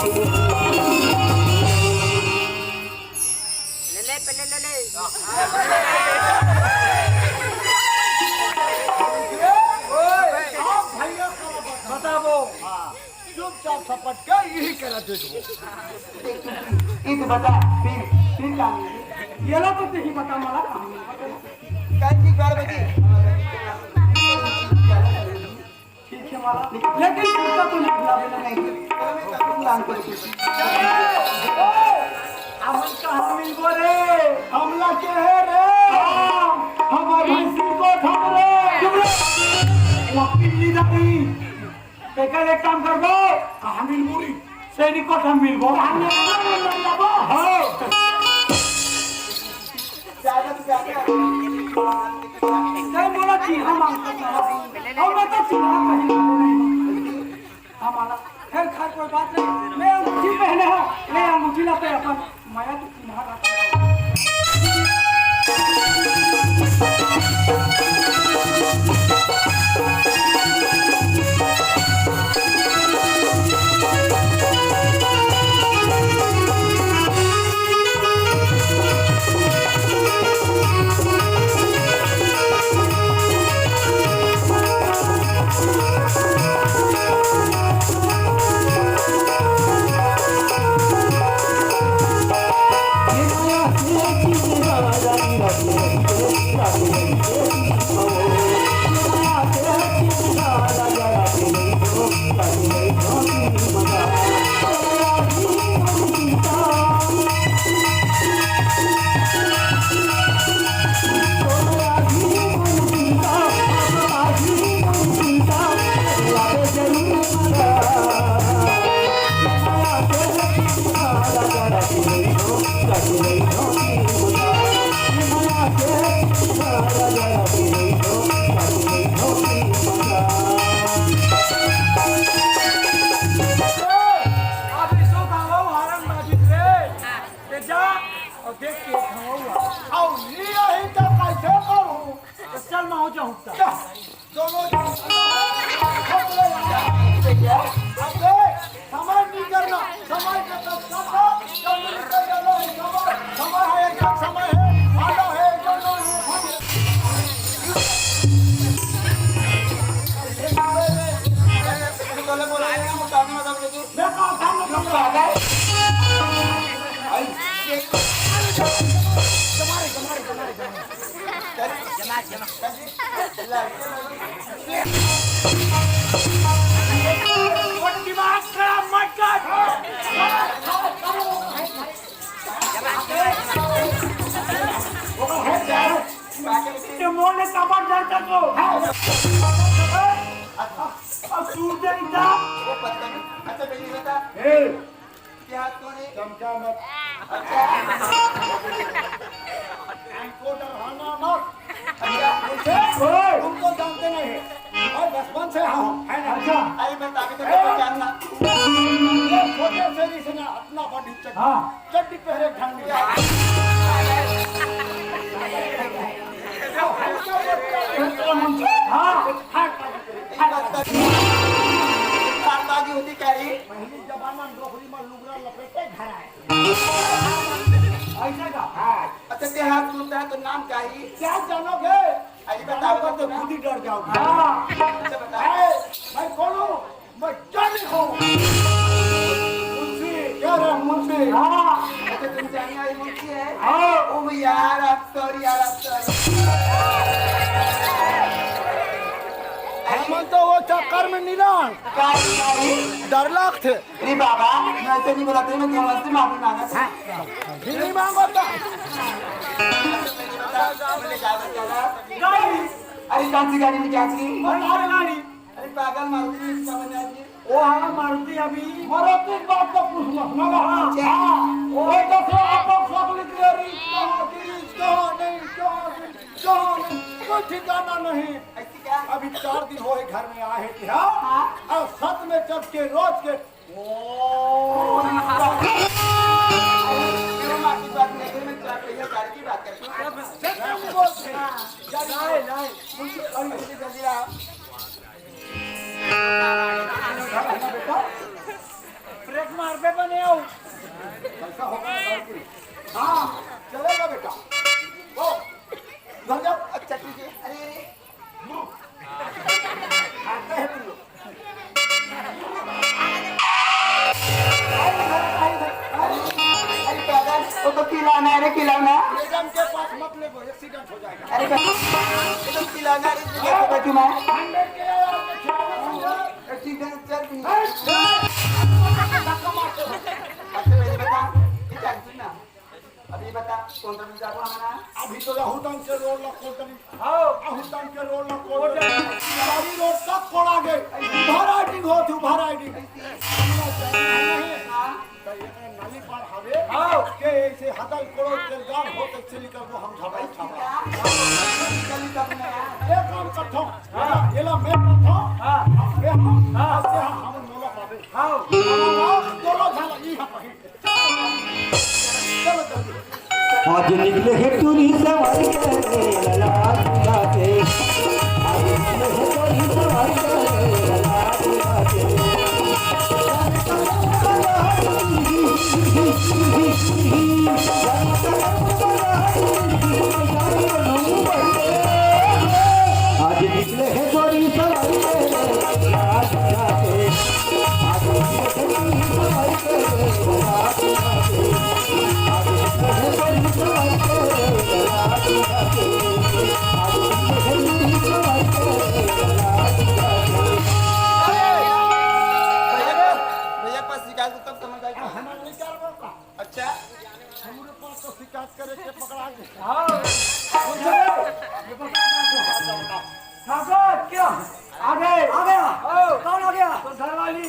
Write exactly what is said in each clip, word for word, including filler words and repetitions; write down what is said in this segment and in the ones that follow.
ले ले, पहले ले ले। ओए, आप भैया का बताबो। हाँ, चुपचाप सपट के यही करा दे दो। ई तो बता, फिर, फिर का मिली? ये लो तो यही बता मला। कल की बारह बजे। ठीक है माला, लेकिन कुर्ता तो नहीं भुलावे ना। नहीं, हमन कहाँ मिलबो रे? हमला के है रे? हाँ, हमार भैंसी को खबर रे। चुप रहे। वकील लीडर ही। तेकर एक काम करबो। कहाँ मिलबो रे? सैनिक को हम मिलबो। हमने मिलबो। हाँ। ज्यादा से ज्यादा। नहीं बोला चीन्हा मांगता था। और मैं तो चीन्हा कहीं नहीं। हमारा, खैर, खैर, कोई बात नहीं। मैं अंगूठी पहने हो, मैं अंगूठी ला पे अपन माया तो चीन्हा रखा है। अभी सो गाँव हरन बाजित रे। ते जा और देख के खाऊंगा। और ये ही तो कैसे करूँ? तो चल, मैं हो जाऊँ। चल। दोनों जन। अब देख, समय नहीं करना, समय का तो सब जल्दी निकल जाना है, समय, समय है, एकदम समय है, भागो है, एकदम समय है। बोले, बोले, ये मुताबिक मतलब कि मैं कहा था, मैं कहा था। आई, ये, जमा रे, जमा रे, जमा रे, जमा रे। जमा, जमा। और दिमाग खराब मत कर। ये मोने कबर दर्द को। अब सूझ नहीं था। अच्छा, बेटी बता। ए, क्या हाथ कौन है? चमचा मत। अच्छा। हमको डराना मत। अच्छा। ओए। तुमको जानते नहीं है। और बचपन से हम हैं ना। अच्छा। अरे मैं ताकत को जानना। ये छोटे से नहीं सुना, अपना बॉडी चेक। हाँ। चड्डी पहरे ढंग। हाँ। हाँ। होती क्या रही? पहली जमाना में नौकरी में लुगरा लपेटे घर आए। ऐसा का? हाँ। अच्छा, ते हाथ टूटता है तो नाम क्या ही? क्या जानोगे? अरे बताओ तो खुद ही डर जाओगे। हाँ। अच्छा, बताओ। ए, मैं कौन हूँ? मैं जज हूँ। मुंशी। क्या रहा मुंशी? हाँ। अच्छा, तुम जानिए आई मुंशी है? हाँ। ओ यार, I'm sorry यार, I'm sorry। हमन तो वो चक्कर में नहीं रहा। का नहीं? डर लगथे। अरे बाबा, मैं ऐसे नहीं बोला था, मैं तुमसे माफी मांगा था। हाँ। फिर नहीं मांगो तो। गाड़ी। अरे कौन सी गाड़ी में क्या चाहिए? बता दे गाड़ी। अरे पागल मारुति नहीं, इसका बजा दिए। वो हाँ मारुति अभी। मारुति बात तो कुछ मत ना। हाँ। हाँ। वो तो से आप लोग सब लिख ले रही। कहाँ गिरी, कहाँ नहीं, कहाँ गिरी, कहाँ नहीं, कोई ठिकाना नहीं। ऐसी क्या? अभी चार दिन हो है घर में आए हैं कि हाँ? हाँ। और सत में चढ़ के रोज के क्यों माँ की बात नहीं, मैं चार पहिया गाड़ी की बात करती हूँ। जल्दी बोल। जल्दी, जल्दी, जल्दी, जल्दी आओ। ब्रेक मारबे बने आओ। कैसा होगा, बताओ कि नहीं? हाँ, चलेगा बेटा। ओ, घर जाओ। अच्छा, ठीक है। अरे, अरे। आता है तुम लोग। अरे, अरे, अरे, अरे, अरे, पागल, वो तो खिलौना है रे, खिलौना। मैडम के पास मत ले, वो एक्सीडेंट हो जाएगा। अरे, ये तो खिलौना है रे, इसमें क्या पता क्यों मैं? हंड्रेड के यार, आपके खिलौना समझो। एक्सीडेंट चल भी नहीं। अच्छा, पहले बता, ये चल सुन ना। अभी बता, कौन सा जाबो हमारा? अभी तो राहुल टंग के रोड ला कोटरी। हाँ। राहुल टंग के रोड ला कोटरी। गाड़ी रोड तक कोड़ा गए। उभा राइडिंग हो, तू उभा राइडिंग। हाँ। तो ये नाली पार हवे। हाँ। के ऐसे हदल कोड़ो के गांव हो, तो चली कर वो हम झपा, झपा। चली तब मैं। ये काम करथो। हाँ। ये ला मैं करथो। हाँ। ये हम। हाँ। ये हम मोला पावे। हाँ। दोनों झन ई हम। आज निकले हे टूरी सवारी के, लाला झूला के। आज निकले हे टूरी सवारी के, लाला झूला के। आज निकले हे टूरी सवारी के, लाला झूला के। भैया, भैया के पास शिकायत हो तब समझ आएगा। हमारे विचार में का? अच्छा। हमरे पास तो शिकायत करे के पकड़ा के। हाँ। ठाकुर, क्या? आ गए। आ गया। आओ। कौन आ गया? तो घर वाली।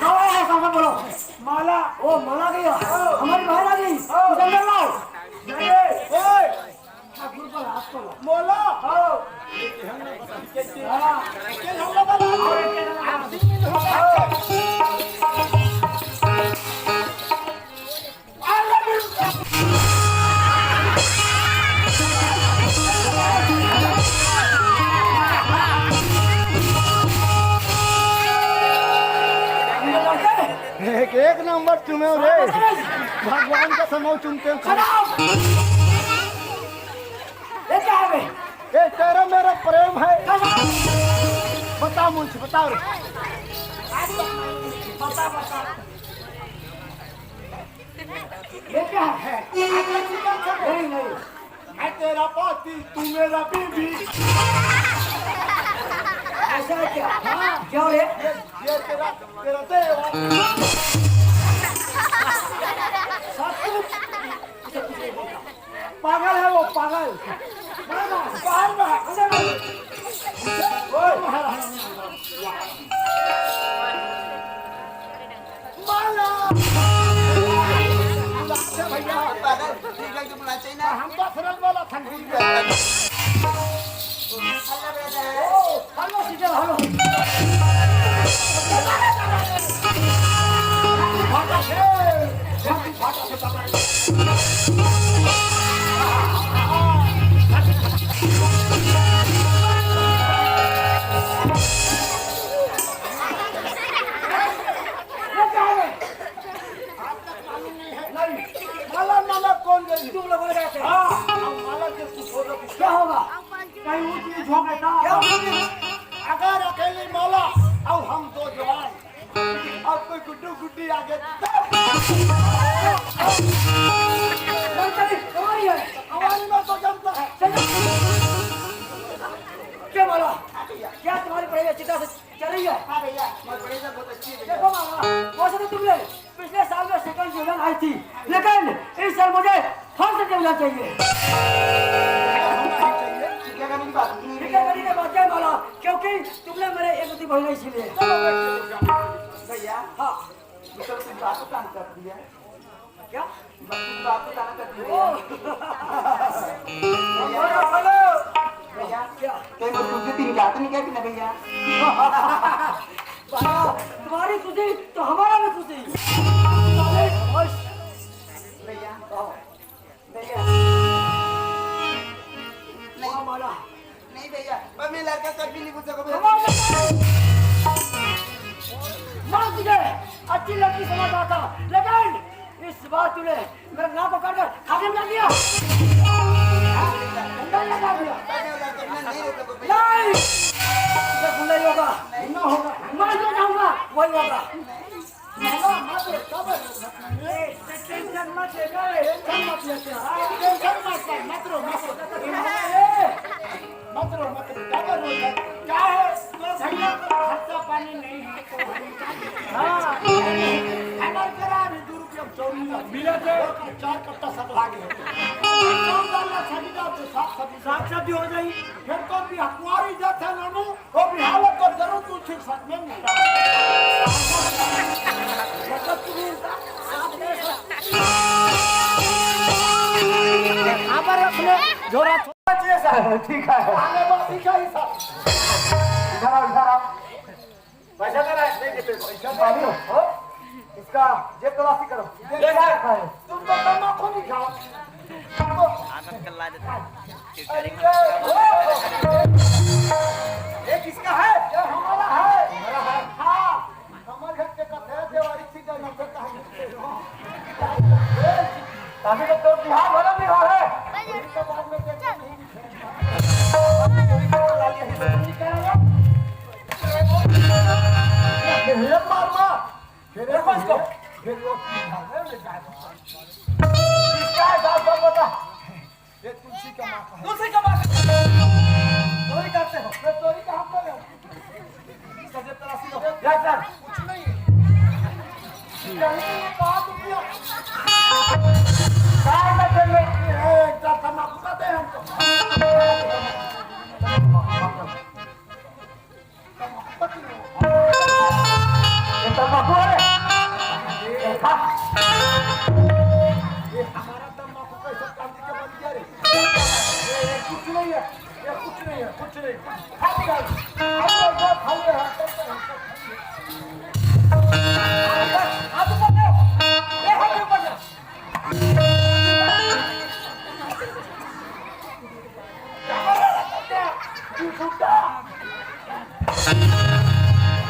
कौन आया है? सामने बोलो। माला। ओ, माला गया। आओ। हमारी बहन आ गई। आओ। उधर लाओ। अरे, ओए। ठाकुर पर हाथ को ला। मोला। आओ। हाँ। के हम लोग बना। आओ। एक, एक नंबर चुमे रे। भगवान का समूह चुनते हैं। ये क्या है बे? ये तेरा मेरा प्रेम है। बता मुझसे, बता रे। बता, बता। ये क्या है? नहीं, नहीं। मैं तेरा पति, तू मेरा बीवी। ऐसा है क्या? हाँ। क्या हो रे? ये, ये तेरा, तेरा देवर। सब कुछ। पागल है वो, पागल। बाहर में है, अंदर में। ओए, माला। अच्छा भैया, पागल, ठीक है, तुम नाचे ना। हम तो सरल वाला था, ठीक है। हेलो, सीधे हेलो। माला, माला कौन गई? तुम लोगों ने क्या किया? हाँ, हम माला के कुछ हो गया। क्या होगा? कहीं ऊंच नीच हो गए ना? क्या होगा? अगर अकेली माला और हम दो जवान, और कोई गुड्डू गुड्डी आ गए तो? नहीं, नहीं, हमारी है। हमारी में तो जमता है। चलो। क्या माला? हाँ भैया। क्या तुम्हारी पढ़ाई अच्छी तरह से चल रही है? हाँ भैया, हमारी पढ़ाई तो बहुत अच्छी है भैया। देखो माला, वैसे तो तुमने पिछले साल में सेकंड डिवीजन आई थी, लेकिन इस साल मुझे फर्स्ट डिवीजन चाहिए। क्या करने की बात नहीं है। क्या करने की बात है माला? क्योंकि तुमने मेरे एक गति बहिना इसीलिए। भैया, हाँ। ये सब कुछ बात काम कर दिया। क्या? बात काम कर दिया। भैया, क्या? कहीं वो तुमसे तीन चार तो नहीं कहती ना भैया? भैया, तुम्हारी खुशी तो हमारा भी खुशी। भैया, भैया। नहीं। नहीं भैया, मैं लड़का कभी नहीं पूछ सकूं भैया। हमारा भी। तुझे अच्छी लड़की समझ रहा था, लेकिन इस बार तूने मेरा नाक को काट कर खाके में डाल दिया। डंडा लगा दिया। नहीं, ये गुंडा ही होगा। गुंडा होगा। मैं जो चाहूंगा, वही होगा। मामा, मत रो, क्या बात है? ए, टेंशन मत ले, ए, टेंशन मत ले, हाँ, टेंशन मत ले, मत रो, मत रो। ए, मत रो, मत रो, क्या कर रहे हो? क्या है? तो भैया, खर्चा पानी नहीं है, तो हम क्या करें? हाँ, हमारे करा अभी दो रुपया चौरी हुआ। मिला थे? चार कट्टा सब लागे। चार डालना सब्जी डाल दो, साग सब्जी। साग सब्जी हो जाई। फिर तो भी हकुआरी जाता नानू। वो भी हालत तो जरूर तू ठीक साथ में मिलता। आबर अपने जोरा। जी सर, ठीक है। आगे बस ठीक है सर। इधर आओ, इधर आओ। पैसा दे रहा है, नहीं देते। पैसा दे रहा है। इसका जेब तलाशी करो। ये क्या है? तुम तो तंबाकू नहीं खाओ। आदत कर ला देता। अरे, ओ, ये किसका है? ये हमारा है। हमारा है। हाँ, हमारे घर के कथे देवारी थी, जब हम करता है। अभी तो तोर बिहार वाला भी हो है। इसके बाद में देखते नहीं। ये मार मार। फिर देखो इसको। फिर वो इसका है, साहब, सब बता। ये तुलसी का माँ का है। तुलसी का माँ का। चोरी करते हो। ये चोरी का हम लोग हैं। इसका जेब तलाशी लो। क्या सर? कुछ नहीं है। कहीं ये बात भी है। कहाँ का चल रही है? ए, इतना तमाकू का दे हमको। ये तंबाकू है? देखा? ये हमारा तंबाकू कैसे चांदी के बन गया रे? ये, ये कुछ नहीं है, ये कुछ नहीं है, कुछ नहीं। खाली है। खाली है, खाली है। आप ऊपर जाओ। ये हाथ ऊपर जाओ।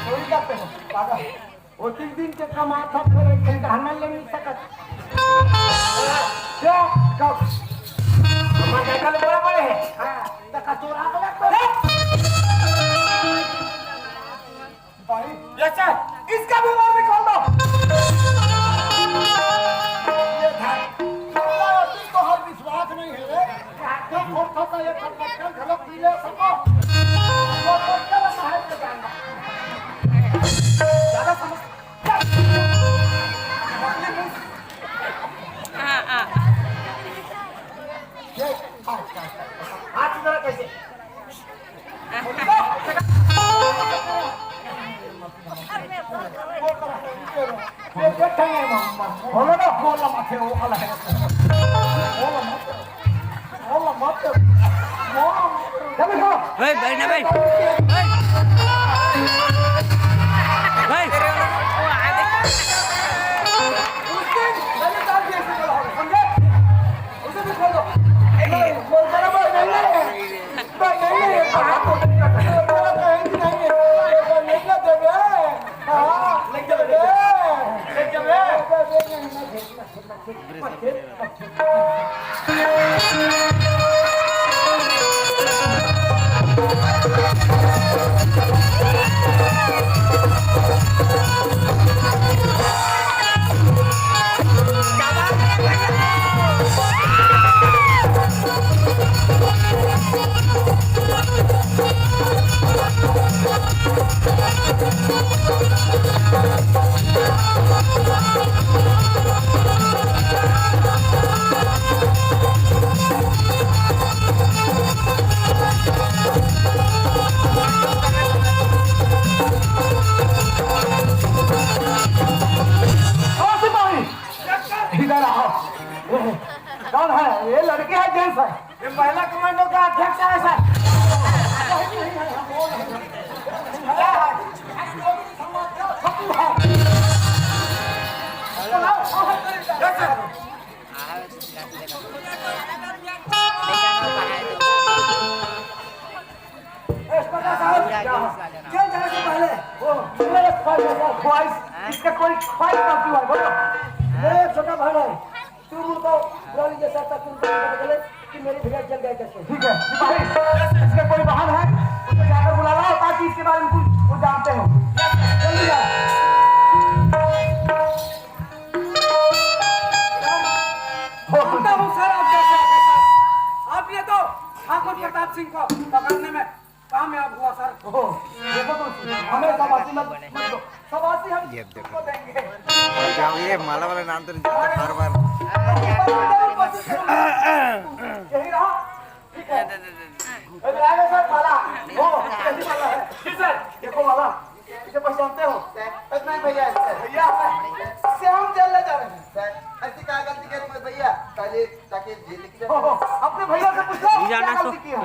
चोरी करते हो, पागल। वो तीन दिन के कमात था, फिर एक घंटा हमें ले मिल सकत। क्या? कब? हमारे घर वाले बड़े बड़े हैं। हाँ, तो का चोरा के लगता है। भाई, ये सर, इसका भी मार निकाल दो। ये भाई, अभी तो हर विश्वास नहीं है रे। क्या खोल खाता ये खटखट कर गलत पी ले सबको। वो तो गलत है के जानना। ज्यादा समझ। हाँ, हाँ। ये, हाथ जरा कैसे? भाई, बैठ ना भाई। भाई। भाई। ओ सिपाही, इधर आओ। कौन है? ये लड़की है, जेंट्स है? ये महिला कमांडो का अध्यक्ष है सर। मेरा ख्वाहिश है, सर। ख्वाहिश? इसका कोई ख्वाहिश ना क्यों है, बोलो। मेरा एक छोटा भाई है, तुम उनको बुला लीजिए सर, ताकि उनको पता चले कि मेरी भैया जल गए कैसे। ठीक है सिपाही, इसका कोई वाहन है, उसको जाकर बुला लाओ, ताकि इसके बारे में कुछ वो जानते हो। जल्दी आओ। जानता हूँ सर, आप जैसे ऑफिसर, आपने तो ठाकुर प्रताप सिंह को पकड़ने में कामयाब हुआ सर। ओहो, देखो तो, हमें शाबाशी मत, मत दो। शाबाशी हम ये देखो। तुमको देंगे। क्या ये माला वाला नाम तो नहीं जानता, बार बार। यही रहा। ठीक है। अरे, आ गया सर, माला। ओ, यही माला है। जी सर। देखो माला, इसे पहचानते हो? सर। नहीं भैया, सर। भैया, सर। इसे हम जेल ले जा रहे हैं। सर, ऐसी क्या गलती करी मैं भैया? पहले ताकि जेल लेके जाते हैं। अपने भैया से पूछ लो, क्या गलती की हो?